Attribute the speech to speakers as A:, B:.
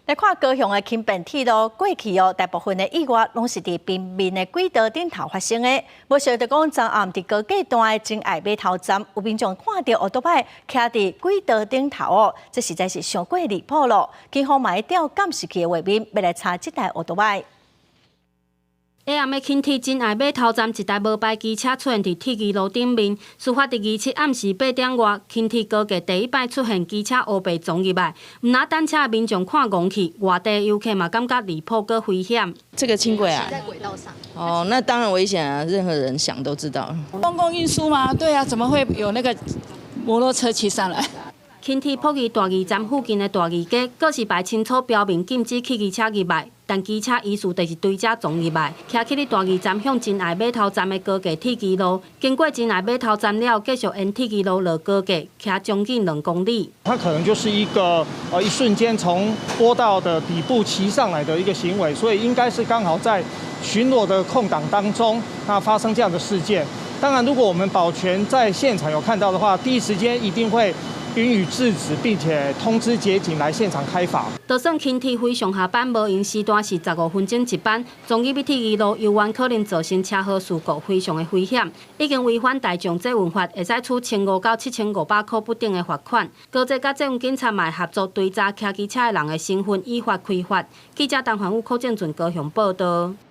A: 來看高雄的輕便鐵路，過去哦，大部分的意外攏是佇平面的軌道頂頭發生的。無想著講，昨暗佇高架段的真愛碼頭站，有民眾看著歐多擺徛佇軌道頂頭哦，這實在是傷過離譜咯。警方嘛會調監視器的畫面，欲來查這台歐多擺。
B: 下暗的輕鐵真愛碼頭站，一台無牌機車出現佇鐵支路頂面。事發佇27暗時8點外，輕鐵高架第一擺出現機車烏白撞入來，毋但等車的民眾看戇去，外地遊客嘛感覺離譜閣危險。
C: 這個輕軌啊，
D: 在軌道上。
C: 哦，那當然危險啊！任何人想都知道。
E: 公共運輸嗎？對啊，怎麼會有那個摩托車騎上來？
B: 輕鐵埔宜大義站附近的大義街，告示牌清楚標明禁止汽機車入來，但機車疑似就是對這撞入來，騎去咧大義站向真愛碼頭站的高架鐵支路，經過真愛碼頭站了，繼續沿鐵支路落高架，騎將近2公里。
F: 它可能就是一個一瞬間從坡道的底部騎上來的一個行為，所以應該是剛好在巡邏的空檔當中，那發生這樣的事件。當然，如果我們保全在現場有看到的話，第一時間一定會予以制止，並且通知捷警來現場開罰。
B: 就算輕鐵非上下班無閒時段是15分鐘一班，撞入去鐵支路，猶原可能造成車禍事故，非常的危險。已經違反大眾捷運法，會使處1500到7500箍不等的罰款。高鐵佮捷運警察嘛會合作追查騎機車的人的身份，依法開罰。記者陳環宇、柯正俊高雄報道。